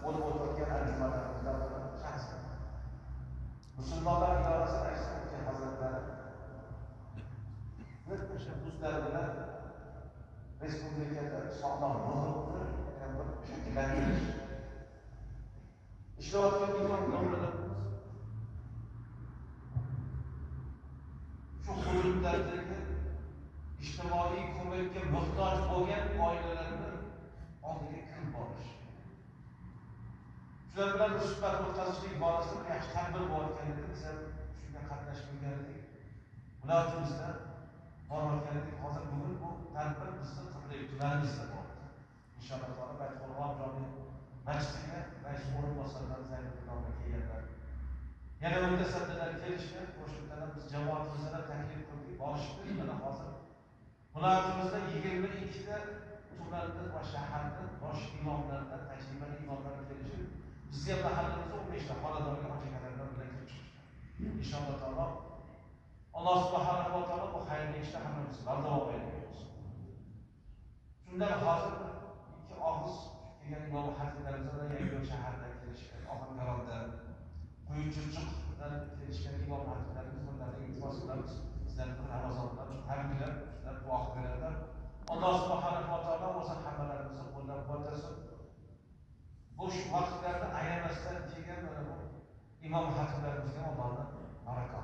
bo'lib o'tayotgan anjumanlarimizdan shaxsan Musulmonlar idorasi raisi Hazratlari bir tashabbuslar bilan respublikada sog'lom muhitni bir shakllantirish ishlayotgan imom domlalarimiz shu hududlardagi ijtimoiy ko'makka muhtoj bo'lgan oilalarni oldiga kirib borish, shular bilan bir suhbat o'tkazishlik borasida bir yaxshi tadbir bo'layotgan edi. Biz ham shunga qatnashib bo'lgan edik, viloyatimizda borayotgan edik. Hozir bugun bu tadbir bizni Qibray tumanimizda bo'ldi. Inshaalloh taolo Baytqo'rg'on jome masjidiga rais o'rinbosarlari Zayniddin kelganlar, yana mutasaddilar kelishgan. O'sha biz jamoatimizdan taklif qildik, borishdi. Mana hozir viloyatimizda 22 ta tumanda va shaharda bosh imomlardan, tajribali imomlar kelishib, bizga mahallamizda 15 ta xonadonga hoji akalar bilan kirib chiqishdi. Inshaalloh taolo Alloh subhanahu va taolo bu xayrli ishda hammamizni bardavom aylasin. Shundan hozir ikki og'iz kelgan imom xatiblarimizdan Yangiyo'l shahardan kelishgan, Ohangarondan, Quyi Chirchiqdan kelishgan imom xatiblarimiz, ularga iltimos qilamiz. Sizlarni bir Ramazon bilan tabriklab, shular duo qilib beradilar. Alloh subhanahu va taolo o'zi hammalarimizni qo'llab-quvvatlasin. Bo'sh vaqtlarni ayamasdan kelgan mana bu imom xatiblarimizga Allohni baraka